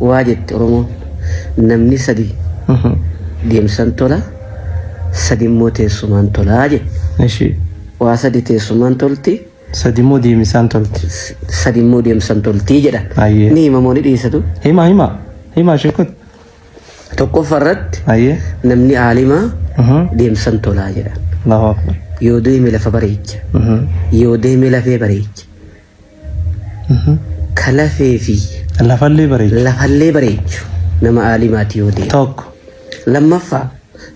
Waa jette Oromoon namni sadi deemsan tola, sadi immoo teessumaan tolaa jette. Eshi. Waa sadi teessumaan tolti. Sadi immoo deemisaan tolti. Sadi immoo deemsan tolti jedhan. Ayyee. Ni himamoo ni dhiisatu? Hima hima. Hima sheekot. Tokkoffaa irratti Ayyee. namni aalimaa deemsan tolaa jedhan. Allahu akbar. Yoo deeme lafa bareecha. Yoo deeme lafee bareecha. Ka lafee fi Lafallee bareechu. Lafallee bareechu nama aalimaati yoo deeme. Tokko. Lammaffaa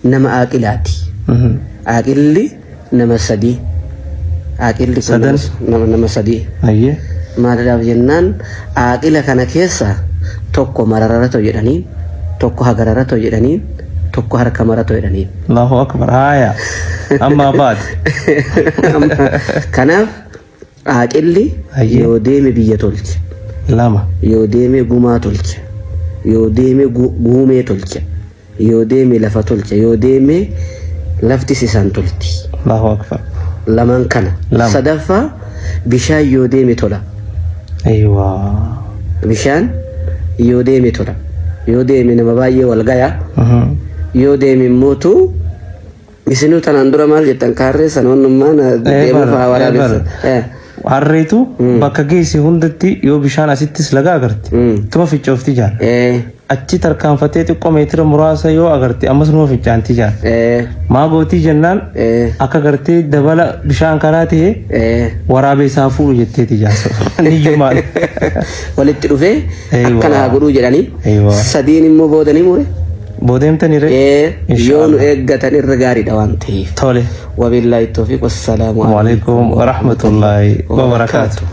nama aaqilaati. Aaqilli nama sadii. Aaqilli kun Sadan. nama sadii. Ayyee. Maaliidhaaf jennaan aaqila kana keessa tokko marararato jedhaniin, tokko hagararato jedhaniin, tokko harka marato jedhaniin. Allahu akbar. Haaya. Ammaa baate. Kanaaf Aaqilli Hayyee. yoo deeme biyya tolcha. 2. Yoo deeme gumaa tolcha. Yoo deeme guumee tolcha. Yoo deeme lafa tolcha. Yoo deeme laftis isaan tolti. Allahu Akbar. Lamaan kana. 2. Sadaffaa bishaan yoo deeme tola. Ayiwaa. Bishaan yoo deeme tola. Yoo deeme nama baay'ee wal gaya. Yoo deeme immootu Isinuu tanaan dura maal jettan kaarree san wannummaan deemu fa'aa waraabessa. Harreetu bakka geesse hundatti yoo bishaan asittis laga agarte tuma fincoofti jaal. Achi tarkaanfatee xiqqoo meetira muraasa yoo agarte ammas numa fincaanti jaal. Maa gootii jennaan akka gartee dabala bishaan kanaa ta'e waraabeessaa fuudhu jetteeti jaal. Niyyumaan. Walitti dhufee akkana haa godhuu jedhanii sadiin immoo booda ni mure. Boodeemtani ree? Ee, Insha yoo nu Allah. eeggatan irra gaariidha waan ta'eef. Tole. Wabillaahi tawfiiq wassalaamu Waalaikum warahmatullaahi wabarakaatuh.